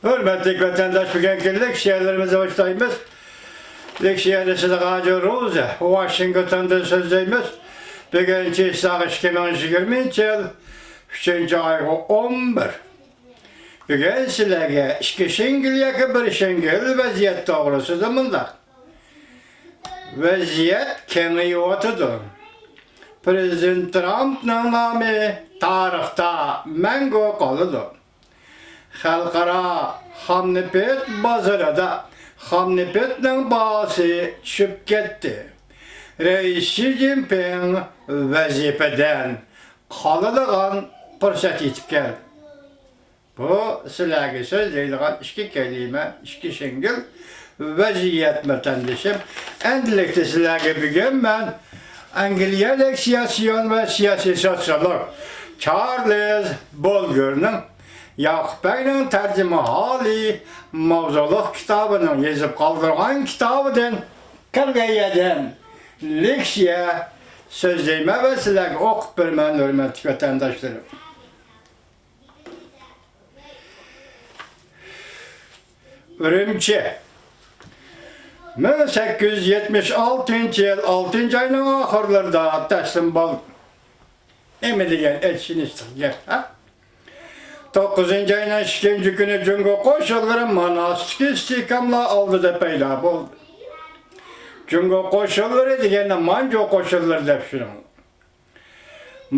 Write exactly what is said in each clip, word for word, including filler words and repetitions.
ھۆرمەتلىك ۋەتەنداش، بۈگۈنكى لېكسىيەلىرىمىزنى باشلايمىز. لېكسىيەنى سىلىغا ھاجى روزى ۋاشىنگتوندىن سۆزلەيمىز. بۈگۈن چېسلاغ ئىككى مىڭ يىگىرمىنچى يىل، ئۈچىنچى ئايغا ئون بىر. بۈگۈن سىلەرگە ئىككى شىڭگىل ياكى بىر شىڭگىل ۋەزىيەت توغرىسىدا مۇنداق. ۋەزىيەت كېڭىيىۋاتىدۇ. پىرېزىدېنت ترامپنىڭ نامى تارىختا مەڭگۈ قالىدۇ. خەلقئارا خام نېفىت بازىرىدا خام نېفىتنىڭ باھاسى چۈشۈپ كەتتى. رەئىس شى جىنپىڭ ۋەزىپىدىن قالىدىغان پۇرسەت يېتىپ كەلدى. بۇ سىلەرگە سۆزلەيدىغان ئىككى كەلىمە، ئىككى شىڭگىل ۋەزىيەت، ۋەتەندىشىم. ئەمدىلىكتە سىلەرگە بۈگۈن مەن ئەنگلىيەلىك سىياسىيون ۋە سىياسىي سوتسىيولوگ چارلىز بولگېرنىڭ ياقۇپ بەگنىڭ تەرجىمىھالى ماۋزۇلۇق كىتابىنىڭ يېزىپ قالدۇرغان كىتابىدىن قىرىق يەردىن لېكسىيە سۆزلەيمەن ۋە سىلەرگە ئوقۇپ بېرىمەن، ھۆرمەتلىك ۋەتەنداشلىرىم. ئۈرۈمچى. مىڭ سەككىز يۈز يەتمىش ئالتىنچى يىل ئالتىنچى ئاينىڭ ئاخىرلىرىدا تەسلىم بولدى. نېمە دېگەن ئېچىنىشلىق گەپ، ھە؟ توققۇزىنچى ئاينىڭ ئىككىنچى كۈنى جۇڭگو قوشۇنلىرى ماناستىكى ئىستىھكاملار ئالدىدا پەيدا بولدى. جۇڭگو قوشۇنلىرى دېگەندە مانجۇ قوشۇنلىرى دەپ چۈشىنىڭ.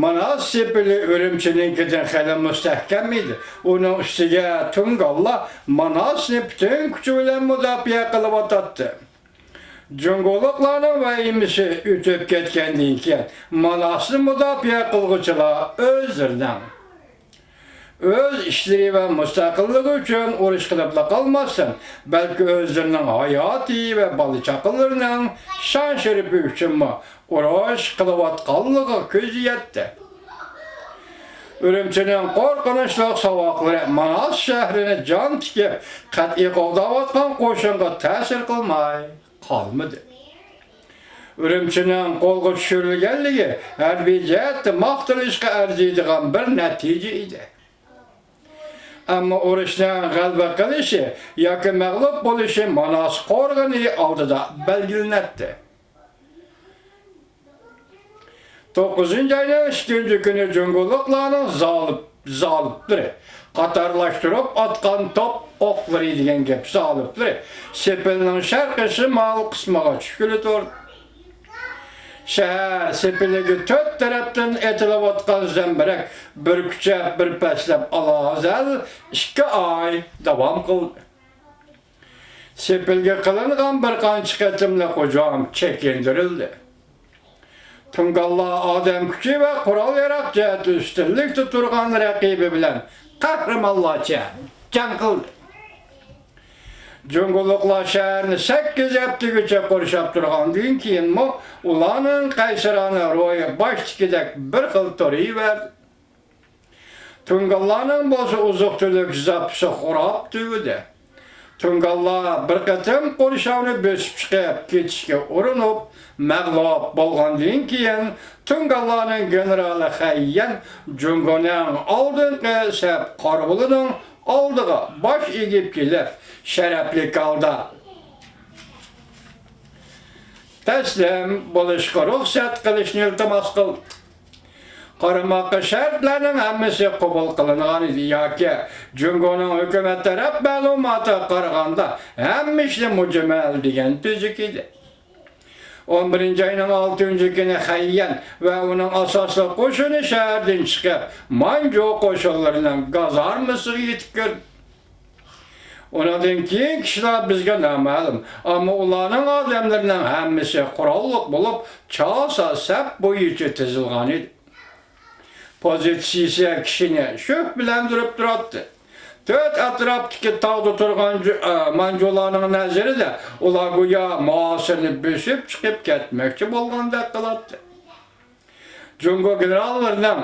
ماناس سېپىلى ئۈرۈمچىنىڭكىدىن خېلى مۇستەھكەم ئىدى. ئۇنىڭ ئۈستىگە تۇڭگانلار ماناسنى پۈتۈن كۈچى بىلەن مۇداپىئە قىلىۋاتاتتى. جۇڭگولۇقلارنىڭ ۋەھىمىسى ئۆتۈپ كەتكەندىن كېيىن، ماناسنى مۇداپىئە قىلغۇچىلار ئۆزلىرىنىڭ ئۆز ئىشلىرى ۋە مۇستەقىللىقى ئۈچۈن ئۇرۇش قىلىپلا قالماستىن، بەلكى ئۆزلىرىنىڭ ھاياتى ۋە بالا-چاقىلىرىنىڭ شان-شەرىپى ئۈچۈنمۇ ئۇرۇش قىلىۋاتقانلىقىغا كۆزى يەتتى. ئۈرۈمچىنىڭ قورقۇنچلۇق ساۋاقلىرى ماناس شەھىرىنى جان تىكىپ قەتئىي قوغداۋاتقان قوشۇنغا تەسىر قىلماي قالمىدى. ئۈرۈمچىنىڭ قولغا چۈشۈرۈلگەنلىكى ھەربىي جەھەتتە ماختىلىشقا ئەرزىيدىغان بىر نەتىجە ئىدى. ئەمما ئۇرۇشنىڭ غەلىبە قىلىشى ياكى مەغلۇپ بولۇشى ماناس قورغىنى ئالدىدا بەلگىلىنەتتى. توققۇزىنچى ئاينىڭ ئىككىنچى كۈنى جۇڭگولۇقلارنىڭ زالىپ-، زالىپلىرى، قاتارلاشتۇرۇپ ئاتقان توپ ئوقلىرى دېگەن گەپ، زالىپلىرى سېپىلنىڭ شەرقىي شىمال قىسمىغا چۈشكىلى تۇردى. شەھەر سېپىلىگە تۆت تەرەپتىن ئېتىلىۋاتقان زەمبىرەك بىر كۈچەپ، بىر پەسلەپ، ئالاھازەل ئىككى ئاي داۋام قىلدى. سېپىلگە قىلىنغان بىر قانچە قېتىملىق ھۇجۇم چېكىندۈرۈلدى. تۇڭگانلار ئادەم كۈچى ۋە قورال-ياراغ جەھەتتە ئۈستۈنلۈكتە تۇرغان رەقىبى بىلەن قەھرىمانلارچە جەڭ قىلدى. جۇڭگولۇقلار شەھەرنى سەككىز ھەپتىگىچە قورشاپ تۇرغاندىن كېيىنمۇ، ئۇلارنىڭ قەيسەرانە روھى باشتىكىدەك بىر خىل تۇرۇۋەردى. تۇڭگانلارنىڭ بولسا ئوزۇق-تۈلۈك زاپىسى خوراپ تۈگىدى. تۇڭگانلار بىر قېتىم قورشاۋنى بۆسۈپ چىقىپ كېتىشكە ئۇرۇنۇپ، مەغلۇپ بولغاندىن كېيىن، تۇڭگانلارنىڭ گېنېرالى خەييەن جۇڭگونىڭ ئالدىنقى سەپ قارىۋۇلىنىڭ ئالدىغا باش ئېگىپ كېلىپ، شەرەپلىك ھالدا تەسلىم بولۇشقا رۇخسەت قىلىشنى ئىلتىماس قىلدى. قارىماققا شەرتلەرنىڭ ھەممىسى قوبۇل قىلىنغان ئىدى ياكى جۇڭگونىڭ ھۆكۈمەت تەرەپ مەلۇماتىغا قارىغاندا، ھەممە ئىشنى مۇجمەل دېگەن تۈزۈك ئىدى. ئون بىرىنچى ئاينىڭ ئالتىنچى كۈنى خەييەن ۋە ئۇنىڭ ئاساسلىق قوشۇنى شەھەردىن چىقىپ، مانجۇ قوشۇنلىرىنىڭ گازارمىسىغا يېتىپ كىردى. ئۇنىڭدىن كېيىنكى ئىشلار بىزگە نامەلۇم، ئەمما ئۇلارنىڭ ئادەملىرىنىڭ ھەممىسى قوراللىق بولۇپ، چاسا سەپ بويىچە تىزىلغان ئىدى. پوزىتسىيىسى كىشىنى شۈبھىلەندۈرۈپ تۇراتتى. تۆت ئەتراپتىكى تاغدا تۇرغان جۇ-، ئە، مانجۇلارنىڭ نەزىرىدە ئۇلار گويا مۇھاسىرىنى بۆسۈپ چىقىپ كەتمەكچى بولغاندەك قىلاتتى. جۇڭگو گېنېراللىرىنىڭ،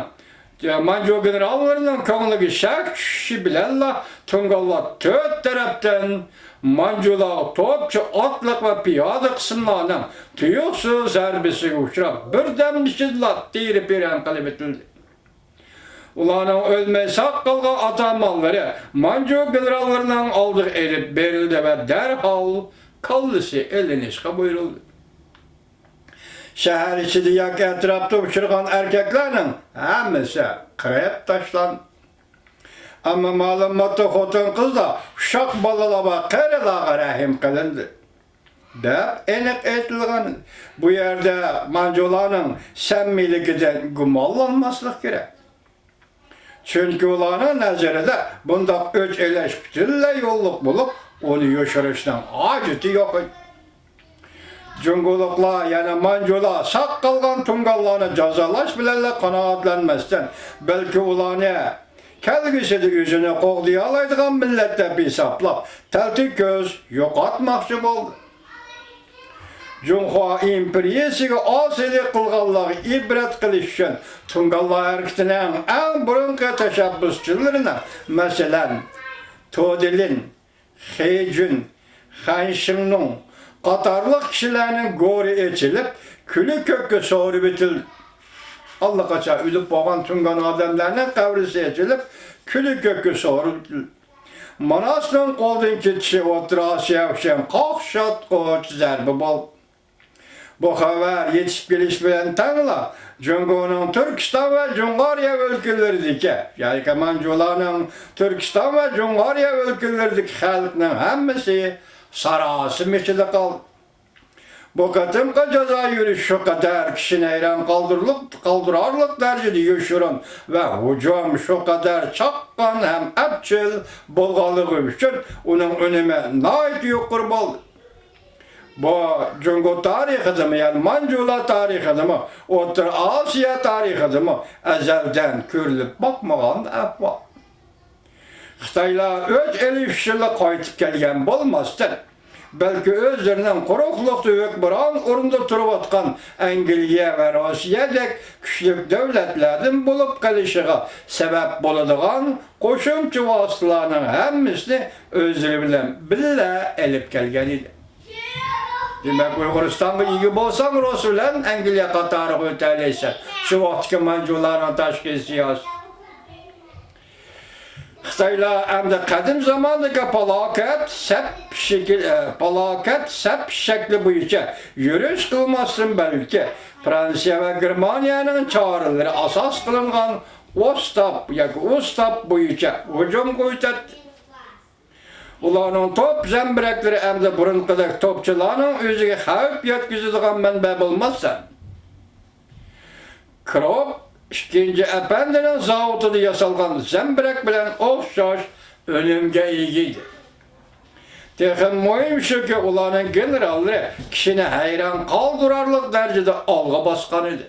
مانجۇ گېنېراللىرىنىڭ كۆڭلىگە شەك چۈشۈشى بىلەنلا، تۇڭگانلار تۆت تەرەپتىن مانجۇلارغا توپچى ئاتلىق ۋە پىيادە قىسىملارنىڭ تۇيۇقسىز زەربىسىگە ئۇچراپ، بىردەم ئىچىدىلا تېرە-پېرەڭ قىلىۋېتىلدى. ئۇلارنىڭ ئۆلمەي ساق قالغان ئاتامانلىرى مانجۇ گېنېراللىرىنىڭ ئالدىغا ئېلىپ بېرىلدى ۋە دەرھال كاللىسى ئېلىنىشقا بۇيرۇلدى. شەھەر ئىچىدە ياكى ئەتراپتا ئۇچرىغان ئەركەكلەرنىڭ ھەممىسى قىرىپ تاشلاندى. ئەمما مەلۇماتتا خوتۇن-قىزلار، ئۇششاق بالىلار ۋە قېرىلارغا رەھىم قىلىندى، دەپ ئېنىق ئېيتىلغان. بۇ يەردە مانجۇلارنىڭ سەممىيلىكىدىن گۇمانلانماسلىق كېرەك. چۈنكى ئۇلارنىڭ نەزىرىدە بۇنداق ئۆچ ئېلىش پۈتۈنلەي يوللۇق بولۇپ، ئۇنى يوشۇرۇشنىڭ ھاجىتى يوق ئىدى. جۇڭگولۇقلار يەنە مانجۇلار ساق قالغان تۇڭگانلارنى جازالاش بىلەنلا قانائەتلەنمەستىن، بەلكى ئۇلارنى كەلگۈسىدە ئۆزىنى قوغدىيالايدىغان مىللەت دەپ ھېسابلاپ، تەلتۆكۈس يوقاتماقچى بولدى. جۇڭخۇا ئىمپېرىيىسىگە ئاسىيلىق قىلغانلارغا ئىبرەت قىلىش ئۈچۈن، تۇڭگانلار ھەرىكىتىنىڭ ئەڭ بۇرۇنقى تەشەببۇسچىلىرىنىڭ، مەسىلەن، تودىلىن، خېجۈن، خەنشىڭنۇڭ قاتارلىق كىشىلەرنىڭ گورى ئېچىلىپ، كۈلى كۆككە سورۇۋېتىلدى. ئاللىقاچان ئۆلۈپ بولغان تۇڭگان ئادەملەرنىڭ قەبرىسى ئېچىلىپ، كۈلى كۆككە سورۇۋېتىلدى. ماناسنىڭ قولدىن كېتىشى ئوتتۇرا ئاسىيا ئۈچۈن قاقشاتقۇچ زەربە بولدى. بۇ خەۋەر يېتىشىپ كېلىش بىلەن تەڭلا، جۇڭگونىڭ تۈركىستان ۋە جۇڭغارىيە ئۆلكىلىرىدىكى، يەنى مانجۇلارنىڭ تۈركىستان ۋە جۇڭغارىيە ئۆلكىلىرىدىكى خەلقنىڭ ھەممىسى ساراسىمە ئىچىدە قالدى. بۇ قېتىمقى جازا يۈرۈشى شۇ قەدەر كىشىنى ھەيران قالدۇرلۇق-، قالدۇرارلىق دەرىجىدە يوشۇرۇن ۋە ھۇجۇم شۇ قەدەر چاققان ھەم ئەپچىل بولغانلىقى ئۈچۈن ئۇنىڭ ئۈنۈمى ناھايىتى يۇقىرى بولدى. بۇ جۇڭگو تارىخىدىمۇ، يەنى مانجۇلار تارىخىدىمۇ، ئوتتۇرا ئاسىيا تارىخىدىمۇ ئەزەلدىن كۆرۈلۈپ باقمىغان ئەھۋال. خىتايلار ئۆچ ئېلىش ئۈچۈنلا قايتىپ كەلگەن بولماستىن، بەلكى ئۆزلىرىنىڭ قۇرۇقلۇقتا ھۆكمران ئورۇندا تۇرۇۋاتقان ئەنگلىيە ۋە روسىيەدەك كۈچلۈك دۆلەتلەردىن بولۇپ قېلىشىغا سەۋەب بولىدىغان قوشۇمچە ۋاسىتىلەرنىڭ ھەممىسىنى ئۆزلىرى بىلەن بىللە ئېلىپ كەلگەن ئىدى. دېمەك، ئۇيغۇرىستانغا ئىگە بولساڭ، رۇس بىلەن ئەنگلىيە قاتارىغا ئۆتەلەيسەن. شۇ ۋاقىتتىكى مانجۇلارنىڭ تاشقى سىياسىتى. خىتايلار ئەمدى قەدىم زاماندىكى پالاكەت سەپ شەكىل، ئە، پالاكەت سەپ شەكلى بويىچە يۈرۈش قىلماستىن، بەلكى فرانسىيە ۋە گېرمانىيەنىڭ چارىلىرى ئاساس قىلىنغان ئوستاپ ياكى ئۇستاپ بويىچە ھۇجۇمغا ئۆتەتتى. ئۇلارنىڭ توپ زەمبىرەكلىرى ئەمدى بۇرۇنقىدەك توپچىلارنىڭ ئۆزىگە خەۋپ يەتكۈزىدىغان مەنبە بولماستىن، كروپ ئىككىنچى ئەپەندىنىڭ زاۋۇتىدا ياسالغان زەمبىرەك بىلەن ئوخشاش ئۈنۈمگە ئىگە ئىدى. تېخىمۇ مۇھىمى شۇكى، ئۇلارنىڭ گېنېراللىرى كىشىنى ھەيران قالدۇرارلىق دەرىجىدە ئالغا باسقان ئىدى.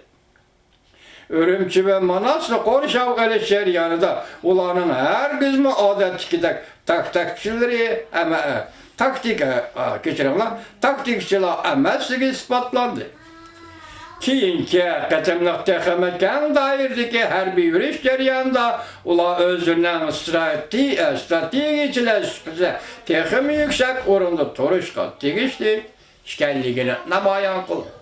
ئۈرۈمچى ۋە ماناسنى قورشاۋغا ئېلىش جەريانىدا ئۇلارنىڭ ھەرگىزمۇ ئادەتتىكىدەك تاكتىكىچىلىرى ئەمە-، تاكتىكا، ئا، كەچۈرۈڭلار، تاكتىكىچىلار ئەمەسلىكى ئىسپاتلاندى. كېيىنكى قېتىملىق تېخىمۇ كەڭ دائىرىدىكى ھەربىي يۈرۈش جەريانىدا ئۇلار ئۆزلىرىنىڭ ستراتې-، ئە، ستراتېگىيىچىلەر سۈپىتىدە تېخىمۇ يۈكسەك ئورۇندا تۇرۇشقا تېگىشلىك ئىكەنلىكىنى نامايان قىلدى.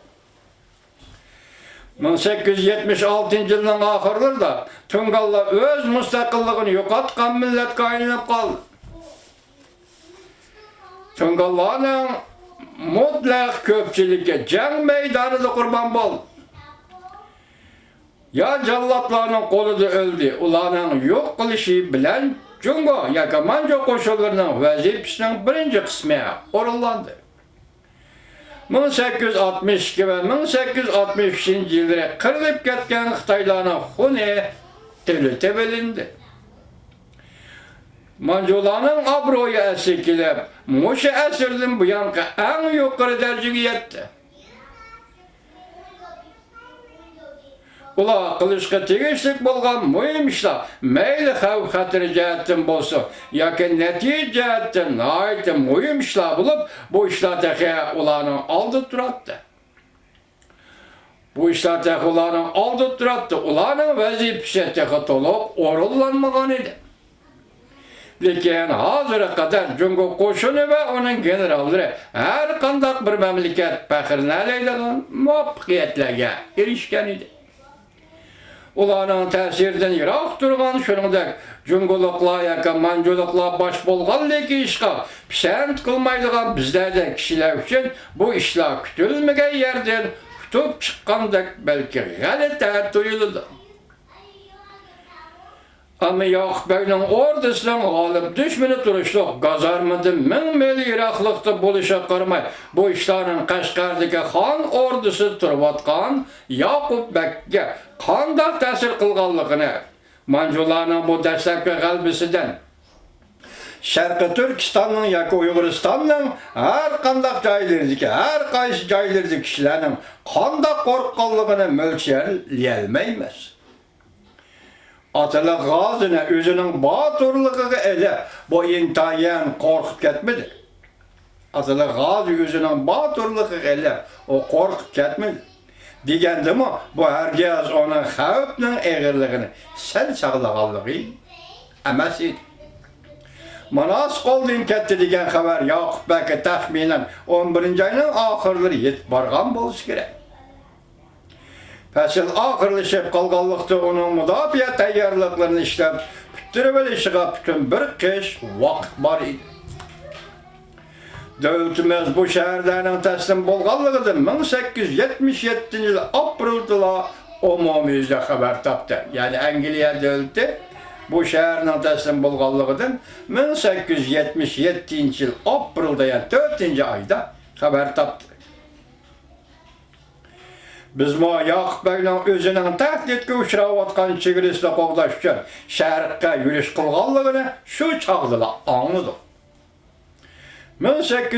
مىڭ سەككىز يۈز يەتمىش ئالتىنچى يىلنىڭ ئاخىرلىرىدا تۇڭگانلار ئۆز مۇستەقىللىقىنى يوقاتقان مىللەتكە ئايلىنىپ قالدى. تۇڭگانلارنىڭ مۇتلەق كۆپچىلىكى جەڭ مەيدانىدا قۇربان بولدى. يا جاللاتلارنىڭ قولىدا ئۆلدى. ئۇلارنىڭ يوق قىلىشى بىلەن جۇڭگو ياكى مانجۇ قوشۇنلىرىنىڭ ۋەزىپىسىنىڭ بىرىنچى قىسمى ئورۇنلاندى. مىڭ سەككىز يۈز ئاتمىش ئىككى ۋە مىڭ سەككىز يۈز ئاتمىش ئۈچىنچى يىللىرى قىرىلىپ كەتكەن خىتايلارنىڭ خۇنى تىلى تېۋىلىندى. مانجۇلارنىڭ ئابرۇيى ئەسلىگە كېلىپ، مۇشۇ ئەسىردىن بۇيانقى ئەڭ يۇقىرى دەرىجىگە يەتتى. ئۇلار قىلىشقا تېگىشلىك بولغان مۇھىم ئىشلار، مەيلى خەۋپ-خەتىرى جەھەتتىن بولسۇن ياكى نەتىجە جەھەتتىن ناھايىتى مۇھىم ئىشلار بولۇپ، بۇ ئىشلار تېخى ئۇلارنىڭ ئالدىدا تۇراتتى. بۇ ئىشلار تېخى ئۇلارنىڭ ئالدىدا تۇراتتى. ئۇلارنىڭ ۋەزىپىسى تېخى تولۇق ئورۇنلانمىغان ئىدى. لېكىن ھازىرغا قەدەر جۇڭگو قوشۇنى ۋە ئۇنىڭ گېنېراللىرى ھەر قانداق بىر مەملىكەت پەخىرلىنەلەيدىغان مۇۋەپپەقىيەتلەرگە ئېرىشكەن ئىدى. ئۇلارنىڭ تەسىرىدىن يىراق تۇرغان، شۇنىڭدەك جۇڭگولۇقلار ياكى مانجۇلۇقلار باش بولغانلىكى ئىشقا پىسەنت قىلمايدىغان بىزلەردەك كىشىلەر ئۈچۈن بۇ ئىشلار كۈتۈلمىگەن يەردىن ئۇتۇپ چىققاندەك، بەلكى غەلىتە تۇيۇلىدۇ. ئەمما ياقۇپ بەگنىڭ ئوردىسىنىڭ غالىب دۈشمىنى تۇرۇشلۇق گازارمىدىن مىڭ مىل يىراقلىقتا بولۇشىغا قارىماي، بۇ ئىشلارنىڭ قەشقەردىكى خان ئوردىسىدا تۇرۇۋاتقان ياقۇپ بەگكە قانداق تەسىر قىلغانلىقىنى، مانجۇلارنىڭ بۇ دەسلەپكى غەلىبىسىدىن شەرقىي تۈركىستاننىڭ ياكى ئۇيغۇرىستاننىڭ ھەر قانداق جايلىرىدىكى ھەر قايسى جايلىرىدىكى كىشىلەرنىڭ قانداق قورققانلىقىنى مۆلچەرلىيەلمەيمىز. ئاتىلىق غازىنى ئۆزىنىڭ باتۇرلۇقىغا ئېلىپ، بۇ ئىنتايىن قورقۇپ كەتمىدى. ئاتىلىق غازى ئۆزىنىڭ باتۇرلۇقىغا ئېلىپ، ئۇ قورقۇپ كەتمىدى. دېگەندىمۇ، بۇ ھەرگىز ئۇنىڭ خەۋپنىڭ ئېغىرلىقىنى سەل چاغلىغانلىقى ئەمەس ئىدى. ماناس قولدىن كەتتى دېگەن خەۋەر ياقۇپ بەگكە تەخمىنەن ئون بىرىنچى ئاينىڭ ئاخىرلىرى يېتىپ بارغان بولسا كېرەك. پەسىل ئاخىرلىشىپ قالغانلىقتا، ئۇنىڭ مۇداپىئە تەييارلىقلىرىنى ئىشلەپ پۈتتۈرۈۋېلىشىغا پۈتۈن بىر قىش ۋاقىت بار ئىدى. دۆلىتىمىز بۇ شەھەرلەرنىڭ تەسلىم بولغانلىقىدىن مىڭ سەككىز يۈز يەتمىش يەتتىنچى يىل ئاپرېلدىلا ئومۇميۈزلۈك خەۋەر تاپتى. يەنى ئەنگلىيە دۆلىتى بۇ شەھەرنىڭ تەسلىم بولغانلىقىدىن مىڭ سەككىز يۈز يەتمىش يەتتىنچى يىل ئاپرېلدا، يەنى تۆتىنچى ئايدا خەۋەر تاپتى. بىزمۇ ياقۇپ بەگنىڭ ئۆزىنىڭ تەھدىتكە ئۇچراۋاتقان چېگرىسىنى قوغداش ئۈچۈن شەرققە يۈرۈش قىلغانلىقىنى شۇ چاغدىلا ئاڭلىدۇق. مىڭ سەككىز